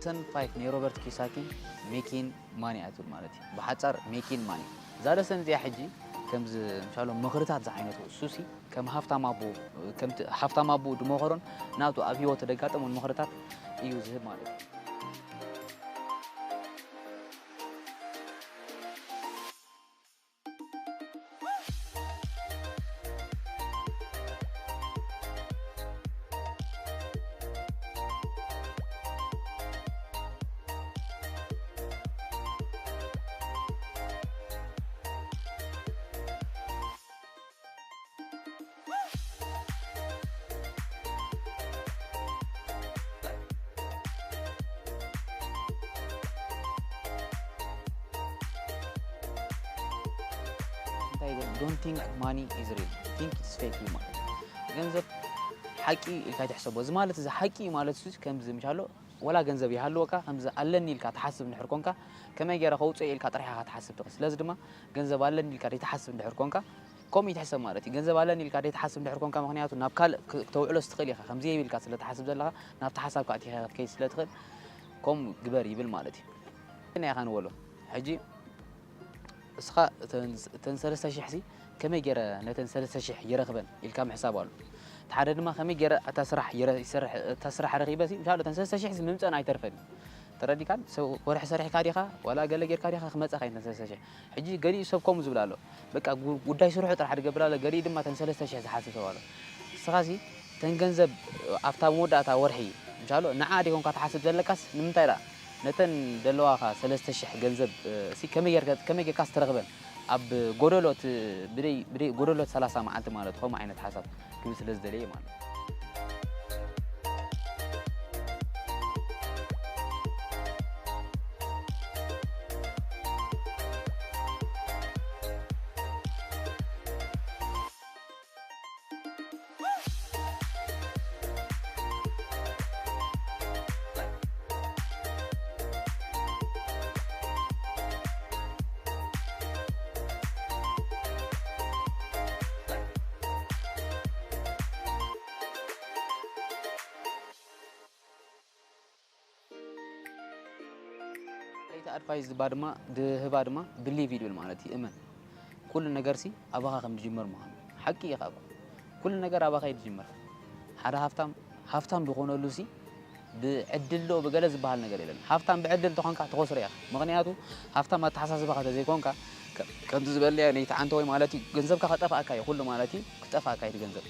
ሰን ፋይፍ ናይ ሮበርት ኪዮሳኪ ሜኪን ማኒ እያ ትብል ማለት እዩ። ብሓጻር ሜኪን ማኒ። እዛ ለሰን እዚኣ ሕጂ ከምዚ ምሻሎ ምኽርታት ዝዓይነቱ እሱሲ ከም ሃፍታም ኣቦ ከምቲ ሃፍታም ኣቦ ድመኸሮን ናቱ ኣብ ህይወቱ ደጋጠሞን ምኽርታት እዩ ዝህብ ማለት እዩ። እንታይ ይብል? Don't think money is real, think it's fake እዩ ማለት እዩ። ገንዘብ ሓቂ ኢልካ ኣይትሕሰቦ። እዚ ማለት እዚ ሓቂ እዩ ማለት እዚ ከምዚ ምሻሎ ወላ ገንዘብ ይሃልወካ ከምዚ ኣለኒ ኢልካ ትሓስብ እንድሕር ኮንካ ከመይ ገይረ ከውፅኦ ኢልካ ጥራሕ ኢኻ ትሓስብ ትኽእል። ስለዚ ድማ ገንዘብ ኣለኒ ኢልካ ዘይትሓስብ እንድሕር ኮንካ ከምኡ ይትሕሰብ ማለት እዩ። ገንዘብ ኣለኒ ኢልካ ዘይትሓስብ እንድሕር ኮንካ ምኽንያቱ ናብ ካልእ ክ- ክተውዕሎ ስትኽእል ኢኻ። ከምዚ ኢልካ ስለ ትሓስብ ዘለኻ ናብቲ ሓሳብ ካእቲኻ ክትከይድ ስለ ትኽእል ከምኡ ግበር ይብል ማለት እዩ። ግን ኢኻ ንበሎ ሕጂ እስኻ እተን እተን ሰለስተ ሽሕ ሲ ከመይ ገይረ ነተን ሰለስተ ሽሕ ይረኽበን ኢልካ ምሕሳብ ኣሎ። እቲ ሓደ ድማ ከመይ ገይረ እታ ስራሕ ይረ- ይሰርሕ እታ ስራሕ ረኺበ ሲ ምሻሎ እተን ሰለስተ ሽሕ ሲ ምምፀን ኣይተርፈን እዩ። ተረዲካን ሰብ ወርሒ ሰሪሕካ ዲኻ ዋላ ገለ ጌርካ ዲኻ ክመፀኻ እየን እተን ሰለስተ ሽሕ። ሕጂ ገሊኡ ሰብ ከምኡ ዝብል ኣሎ። በቃ ጉ- ጉዳይ ስርሑ ጥራሕ ዝገብር ኣሎ፣ ገሊኡ ድማ እተን ሰለስተ ሽሕ ዝሓስብ ሰብ ኣሎ። ንስኻ ሲ እተን ገንዘብ ኣብታ መወዳእታ ወርሒ ምሻሎ ንዓ ዲኾንካ ትሓስብ ዘለካስ ንምንታይ ደኣ ነተን ዘለዋኻ ሰለስተ ሽሕ ገንዘብ እ፣ ሲ ከመይ ጌርካ ከመይ ጌርካስ ትረኽበን ኣብ ጎደሎ እቲ ብደይ ብደይ ጎደሎ እቲ ሰላሳ መዓልቲ ማለት ከምኡ ዓይነት ሓሳብ ክብል ስለ ዝደለየ ማለት ለይቲ ኣድቫይስ ዝባ ድማ ድህባ ድማ ብሊቭ ይብል ማለት እዩ እመን ኩሉ ነገር ሲ ኣባኻ ከም ዝጅመር ምዃኑ ሓቂ እዩ ካብ ኩሉ ነገር ኣባኻ እዩ ዝጅመር ሓደ ሃፍታም ሃፍታም ዝኾነሉ ሲ ብዕድል ዶ ብገለ ዝበሃል ነገር የለን ሃፍታም ብዕድል ተኾንካ ተኾስረ ኢኻ ምኽንያቱ ሃፍታም ኣተሓሳስባኻ ተዘይኮንካ ከምዚ ዝበለያ ነይቲ ዓንተ ወይ ማለት እዩ ገንዘብካ ከጠፍኣካ እዩ ኩሉ ማለት እዩ ክጠፍኣካ እዩ ገንዘብ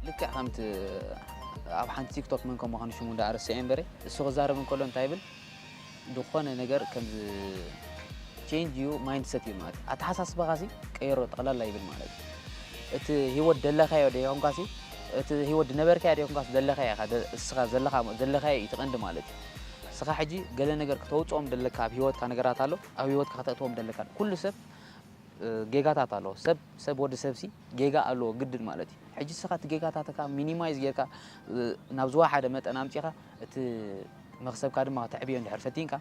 ልክዕ ከምቲ ኣብ ሓንቲ ቲክቶክ መን ከም ምዃኑ ሽሙ እንዳ ኣረስዐ እምበረ እሱ ክዛረብ እንከሎ እንታይ ይብል ዝኾነ ነገር ከም change you mindset እዩ ማለት ኣተሓሳስባኻ ሲ ቀይሮ ጠቕላላ ይብል ማለት እቲ ህይወት ደለኻዮ ደይኮንካ ሲ እቲ ህይወት ድነበርካዮ ደይኮንካ ደለኻዮ ኢኻ እስኻ ዘለኻ ዘለኻዮ እዩ ትቐንዲ ማለት እዩ እስኻ ሕጂ ገለ ነገር ክተውፅኦም ደለካ ኣብ ህይወትካ ነገራት ኣሎ ኣብ ህይወትካ ከተእትዎም ደለካ ኩሉ ሰብ ጌጋታት ኣለዎ ሰብ ሰብ ወዲ ሰብ ሲ ጌጋ ኣለዎ ግድን ማለት እዩ ሕጂ እስኻ እቲ ጌጋታትካ ሚኒማይዝ ጌርካ ናብ ዝወሓደ መጠን ኣምፂኻ እቲ መኽሰብካ ድማ ከተዕብዮ እንድሕር ፈቲንካ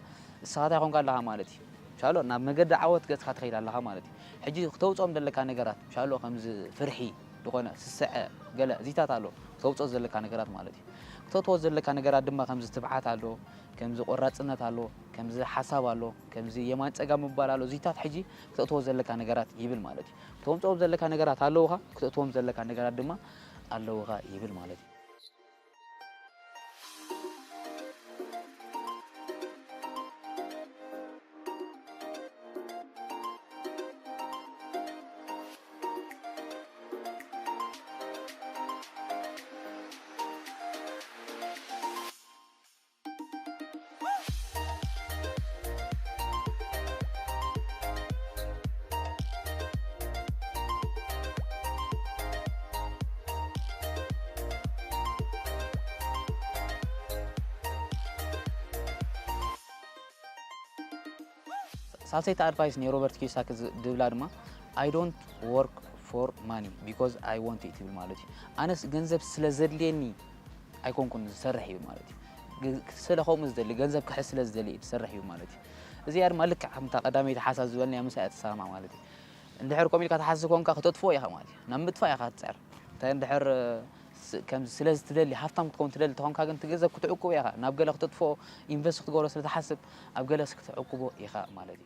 እስኻ እንታይ ኮንካ ኣለኻ ማለት እዩ ሻሎ ናብ መገዲ ዓወት ገፅካ ትኸይድ ኣለኻ ማለት እዩ ሕጂ ክተውፅኦም ዘለካ ነገራት ሻሎ ከምዚ ፍርሒ ዝኾነ ስስዐ ገለ እዚታት ኣሎ ክተውፅኦ ዘለካ ነገራት ማለት እዩ ክተውፅኦ ዘለካ ነገራት ድማ ከምዚ ትብዓት ኣሎ ከምዚ ቆራፅነት ኣሎ ከምዚ ሓሳብ ኣሎ ከምዚ የማን ፀጋ ምባል ኣሎ እዚታት ሕጂ ክተእትዎ ዘለካ ነገራት ይብል ማለት እዩ ክተምፅኦም ዘለካ ነገራት ኣለውኻ ክተእትዎም ዘለካ ነገራት ድማ ኣለውኻ ይብል ማለት እዩ ሳልሰይቲ ኣድቫይስ ናይ ሮበርት ኪዮሳኪ ዝ- ድብላ ድማ I don't work for money because I want it ይብል ማለት እዩ። ኣነስ ገንዘብ ስለ ዘድልየኒ ኣይኮንኩን ዝሰርሕ ይብል ማለት እዩ። ግ- ስለ ከምኡ ዝደሊ ገንዘብ ክሕዝ ስለ ዝደሊ እዩ ዝሰርሕ ይብል ማለት እዩ። እዚኣ ድማ ልክዕ ከምታ ቀዳመይቲ ሓሳብ ዝበልናያ ምስኣ እያ ትሰማማዕ ማለት እዩ። እንድሕር ከምኡ ኢልካ ትሓስብ ኮንካ ክተጥፍኦ ኢኻ ማለት እዩ። ናብ ምጥፋእ ኢኻ ትፅዕር። እንታይ እንድሕር ስ- ከም ስለ ዝትደሊ ሃፍታም ክትከውን ትደሊ ተኾንካ ግን እቲ ገንዘብ ክትዕቁቦ ኢኻ። ናብ ገለ ክተጥፍኦ ኢንቨስት ክትገብሮ ስለ ትሓስብ ኣብ ገለ ክትዕቁቦ ኢኻ ማለት እዩ።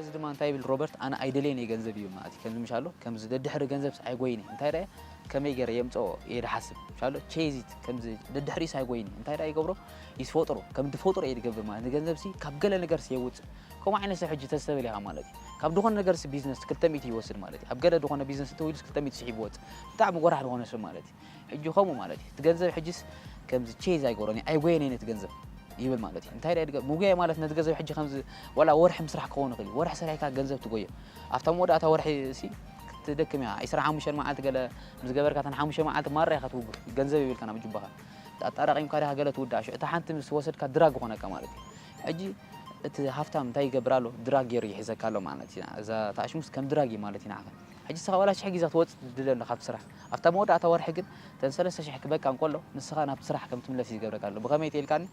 እዚ ድማ እንታይ ይብል ሮበርት፣ ኣነ ኣይደልየን እየ ገንዘብ ይብል ማለት እዩ። ከምዚ ምሻሎ ከምዚ ደድሕሪ ገንዘብ ኣይጎይን እየ። እንታይ ደኣ ከመይ ገይረ የምፅኦ እየ ድሓስብ። ምሻሎ ቼዚት ከምዚ ደድሕሪስ ኣይጎይን እየ። እንታይ ደኣ ይገብሮ ይስፈጥሮ ከም ድፈጥሮ እየ ድገብር ማለት ንገንዘብ ሲ ካብ ገለ ነገር ሲ የውፅእ። ከምኡ ዓይነት ሰብ ሕጂ ተስተብል ኢኻ ማለት እዩ። ካብ ድኾነ ነገር ሲ ቢዝነስ ክልተ ሚእቲ ይወስድ ማለት እዩ። ኣብ ገለ ድኾነ ቢዝነስ እንተዊሉስ ክልተ ሚእቲ ስሒቡ ይወፅእ። ብጣዕሚ ጎራሕ ድኾነ ሰብ ማለት እዩ። ሕጂ ከምኡ ማለት እዩ። እቲ ገንዘብ ሕጂስ ከምዚ ቼዝ ኣይገብሮን እየ፣ ኣይጎየን እየ ነቲ ገንዘብ ይብል ማለት እዩ። እንታይ ደኣ ድገ- ምጉያይ ማለት ነቲ ገንዘብ ሕጂ ከምዚ ዋላ ወርሒ ምስራሕ ክኸውን ይኽእል እዩ። ወርሒ ሰሪሕካ ገንዘብ ትጎዮ። ኣብታ መወዳእታ ወርሒ ሲ ክትደክም እያ። ዕስራን ሓሙሽተን መዓልቲ ገለ ምስ ገበርካ እተን ሓሙሽተ መዓልቲ ማራ ኢኻ ትውግር። ገንዘብ የብልካን ኣብ ጁባኻ። ኣጣራቒምካ ዲኻ ገለ ትውዳእ። ሽዑ እታ ሓንቲ ምስ ወሰድካ ድራግ ይኾነካ ማለት እዩ። ሕጂ እቲ ሃፍታም እንታይ ይገብር ኣሎ? ድራግ ገይሩ ይሕዘካ ኣሎ ማለት እዩ። እዛ ታሽሙስ ከም ድራግ እዩ ማለት እዩ ንዓኻ። ሕጂ ንስኻ ዋላ ሽሕ ግዜ ክትወፅእ ትድለ ኣሎ ካብቲ ስራሕ። ኣብታ መወዳእታ ወርሒ ግን እተን ሰለስተ ሽሕ ክበቃ እንከሎ ንስኻ ናብቲ ስራሕ ከም ትምለስ እዩ ዝገብረካ ኣሎ። ብኸመይ ተልካኒ?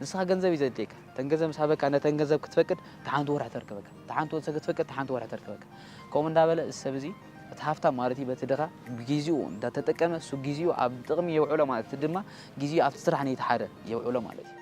ንስኻ ገንዘብ እዩ ዘድልየካ። እተን ገንዘብ ምስ ሃበካ ነተን ገንዘብ ክትፈቅድ እታ ሓንቲ ወርሒ ተርከበካ። እታ ሓንቲ ወርሒ ክትፈቅድ እታ ሓንቲ ወርሒ ተርከበካ። ከምኡ እንዳበለ እዚ ሰብ እዚ እቲ ሃፍታም ማለት እዩ በቲ ድኻ ግዜኡ እንዳተጠቀመ እሱ ግዜኡ ኣብ ጥቕሚ የውዕሎ ማለት እዩ። ድማ ግዜኡ ኣብቲ ስራሕ ነይቲ ሓደ የውዕሎ ማለት እዩ።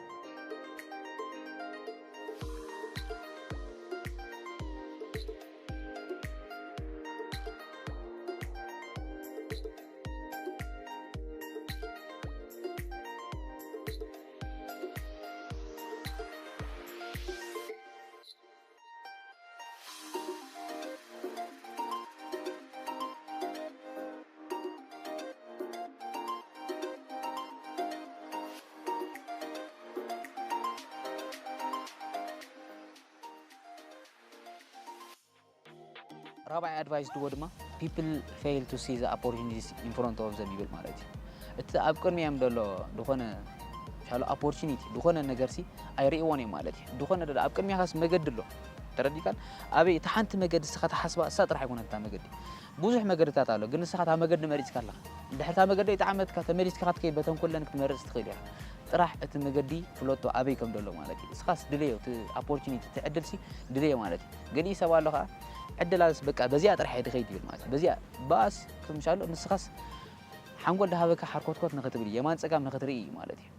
ራብዓይ ኣድቫይስ ድዎ ድማ people fail to see the opportunities in front of them ይብል ማለት እዩ። እቲ ኣብ ቅድሚኦም ዘሎ ዝኾነ ሻሎ ኦፖርቹኒቲ ዝኾነ ነገር ሲ ኣይርእይዎን እዮም ማለት እዩ። ዝኾነ ደለ ኣብ ቅድሚያኻስ መገዲ ኣሎ ተረዲካን ኣበይ እቲ ሓንቲ መገዲ እስኻ ትሓስባ እሳ ጥራሕ ኣይኮነት እታ መገዲ ብዙሕ መገድታት ኣሎ ግን ንስኻ እታ መገዲ መሪፅካ ኣለኻ እንድሕር እታ መገዲ ኣይጠዓመትካ ተመሊስካ ክትከይድ በተን ኩለን ክትመርፅ ትኽእል ኢኻ ጥራሕ እቲ መገዲ ፍለጦ ኣበይ ከም ዘሎ ማለት እዩ እስኻስ ድለዮ እቲ ኦፖርቹኒቲ እቲ ዕድል ሲ ድለዮ ማለት እዩ ገሊኡ ሰብ ኣሎ ከዓ ዕድላስ በቃ በዚኣ ጥራሕ እየ ድኸይድ ይብል ማለት እዩ በዚኣ ባስ ከምሻሎ ንስኻስ ሓንጎል ድሃበካ ሓርኮትኮት ንኽትብል የማን ፀጋም ንኽትርኢ እዩ ማለት እዩ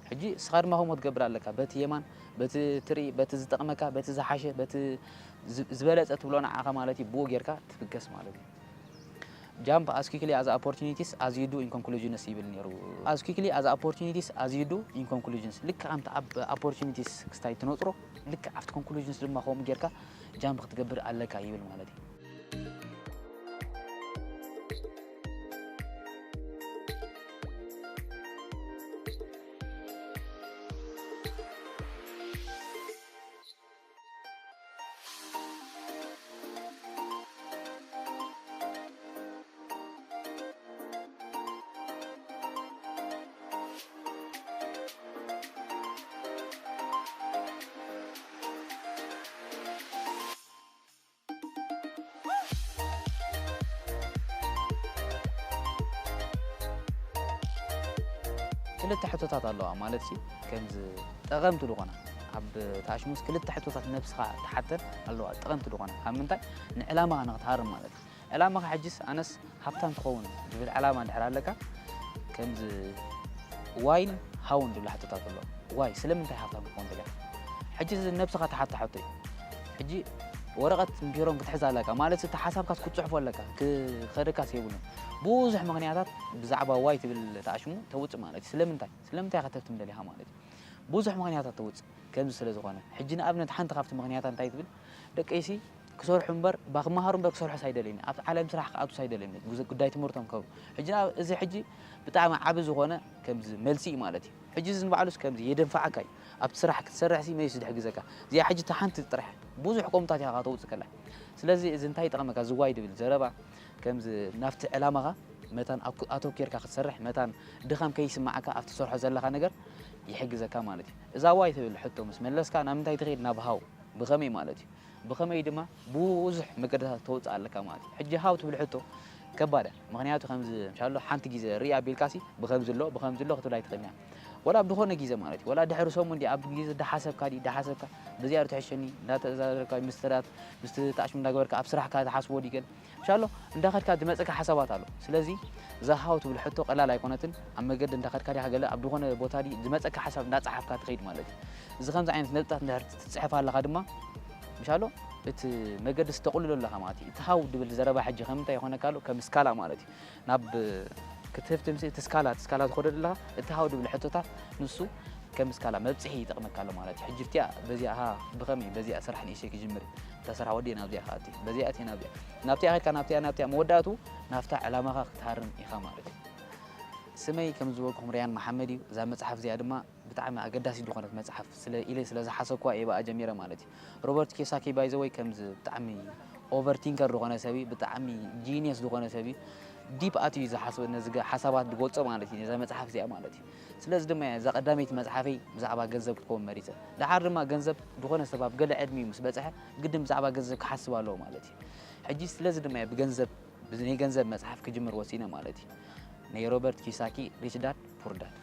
ሕጂ እስኻ ድማ ከምኡ ትገብር ኣለካ በቲ የማን በቲ ትርኢ በቲ ዝጠቕመካ በቲ ዝሓሸ በቲ ዝበለፀ ትብሎ ንዓኻ ማለት እዩ ብኡ ጌርካ ትብገስ ማለት እዩ jump as quickly as opportunities as you do in conclusions ይብል ነይሩ as quickly as opportunities as you do in conclusions ልክ ከምቲ ኣብ opportunities ክስታይ ትነፅሮ ልክ ኣብቲ conclusions ድማ ከምኡ ጌርካ jump ክትገብር ኣለካ ይብል ማለት እዩ ክልተ ሕቶታት ኣለዋ ማለት ሲ ከምዚ ጠቐምቲ ዝኾና ኣብ ታሽሙስ ክልተ ሕቶታት ነብስኻ ትሓተን ኣለዋ ጠቐምቲ ዝኾና ካብ ምንታይ ንዕላማ ንክትሃርም ማለት እዩ ዕላማኻ ሕጅስ ኣነስ ሃብታም ክኸውን ዝብል ዕላማ እንድሕር ኣለካ ከምዚ ዋይን ሃውን ዝብላ ሕቶታት ኣሎ ዋይ ስለምንታይ ሃብታም ክኸውን ትብል ሕጂ ነብስኻ ትሓታ ሕቶ እዩ ሕጂ ወረቐት ቢሮን ክትሕዝ ኣለካ ማለት እቲ ሓሳብካ ክትጽሕፎ ኣለካ ክኸደካስ የብሉን። ብዙሕ ምኽንያታት ብዛዕባ ዋይ ትብል ተኣሽሙ ተውጽእ ማለት እዩ። ስለምንታይ ስለምንታይ ከተፍትም ደሊኻ ማለት እዩ። ብዙሕ ምኽንያታት ተውጽእ ከምዚ ስለ ዝኾነ ሕጂ ንኣብነት ሓንቲ ካብቲ ምኽንያታት እንታይ ትብል ደቀይሲ ክሰርሑ እምበር ባ ክመሃሩ እምበር ክሰርሖስ ኣይደልዩን ኣብቲ ዓለም ስራሕ ክኣቱስ ኣይደልዩን ጉዳይ ትምህርቶም ከብሩ ሕጂ እዚ ሕጂ ብጣዕሚ ዓቢ ዝኾነ ከምዚ መልሲ እዩ ማለት እዩ። ሕጂ እዚ ንባዕሉስ ከምዚ የደንፍዓካ እዩ። ኣብቲ ስራሕ ክትሰርሕ ሲ መይስ ድሕግዘካ እዚኣ ሕጂ እታ ሓንቲ ጥራሕ ብዙሕ ቆምታት ኢኻ ከተውፅእ ከላ ስለዚ እዚ እንታይ ይጠቕመካ ዝዋይ ድብል ዘረባ ከምዚ ናብቲ ዕላማኻ መታን ኣተኪርካ ክትሰርሕ መታን ድኻም ከይስማዓካ ኣብቲ ትሰርሖ ዘለኻ ነገር ይሕግዘካ ማለት እዩ። እዛ ዋይ ትብል ሕቶ ምስ መለስካ ናብ ምንታይ ትኸይድ ናብ ሃው ብኸመይ ማለት እዩ። ብኸመይ ድማ ብዙሕ መገድታት ተውፅእ ኣለካ ማለት እዩ። ሕጂ ሃው ትብል ሕቶ ከባድ እያ። ምኽንያቱ ከምዚ ምሻሎ ሓንቲ ግዜ ርኢ ኣቢልካሲ ብኸምዚ ኣሎ ብኸምዚ ኣሎ ክትብል ኣይትኽእልን እያ። ወላ ኣብ ዝኾነ ግዜ ማለት እዩ። ወላ ድሕሪ ሰሙን ድኣ ኣብ ግዜ ዳሓሰብካ ድዩ ዳሓሰብካ በዚኣ ዶ ትሕሸኒ እንዳተዛረብካ ምስ ተዳት ምስ ተኣሽሙ እንዳገበርካ ኣብ ስራሕካ ትሓስቦ ድዩ ገለ ምሻሎ እንዳኸድካ ዝመፀካ ሓሳባት ኣሎ። ስለዚ እዛ ሃው ትብል ሕቶ ቀላል ኣይኮነትን። ኣብ መገዲ እንዳኸድካ ዲኻ ገለ ኣብ ዝኾነ ቦታ ድዩ ዝመፀካ ሓሳብ እንዳፀሓፍካ ትኸይድ ማለት እዩ። እዚ ከምዚ ዓይነት ነጥብታት እንድሕር ትፅሕፍ ኣለኻ ድማ ምሻሎ እቲ መገዲ ስተቕልሎ ኣለኻ ማለት እዩ። እቲ ሃው ድብል ዘረባ ሕጂ ከምንታይ ይኾነካ ኣሎ ከም ስካላ ማለት እዩ። ናብ ክትህፍትም እቲ ስካላ እቲ ስካላ ትኸዶ ዘለኻ እቲ ሃው ድብል ሕቶታት ንሱ ከም ስካላ መብፅሒ ይጠቕመካ ኣሎ ማለት እዩ። ሕጂ ብቲያ በዚኣ ሃ ብኸመይ በዚኣ ስራሕ ንእሽተይ ክጅምር እታ ስራሕ ወዲእ ናብዚኣ ከኣቲ በዚኣ እቲ ናብዚኣ ናብቲኣ ከድካ ናብቲኣ ናብቲኣ መወዳእቱ ናብታ ዕላማኻ ክትሃርም ኢኻ ማለት እዩ። ስመይ ከም ዝበልኩኹም ርያን መሓመድ እዩ። እዛ መፅሓፍ እዚኣ ድማ ብጣዕሚ ኣገዳሲት ዝኾነት መጽሓፍ ስለ ኢለ ስለ ዝሓሰብኩዋ እየ ብኣ ጀሚረ ማለት እዩ። ሮበርት ኪዮሳኪ ባይ ዘ ወይ ከምዚ ብጣዕሚ ኦቨር ቲንከር ዝኾነ ሰብ እዩ፣ ብጣዕሚ ጂኒየስ ዝኾነ ሰብ እዩ። ዲፕ ኣትዩ እዩ ዝሓስብ ነዚ ገ- ሓሳባት ዝገልጾ ማለት እዩ ነዛ መጽሓፍ እዚኣ ማለት እዩ። ስለዚ ድማ እየ እዛ ቀዳመይቲ መጽሓፈይ ብዛዕባ ገንዘብ ክትከውን መሪጸ። ደሓር ድማ ገንዘብ ዝኾነ ሰብ ኣብ ገለ ዕድሚኡ ምስ በጽሐ ግድን ብዛዕባ ገንዘብ ክሓስብ ኣለዎ ማለት እዩ። ሕጂ ስለዚ ድማ እየ ብገንዘብ ብናይ ገንዘብ መጽሓፍ ክጅምር ወሲነ ማለት እዩ። ናይ ሮበርት ኪዮሳኪ ሪች ዳድ ፑር ዳድ።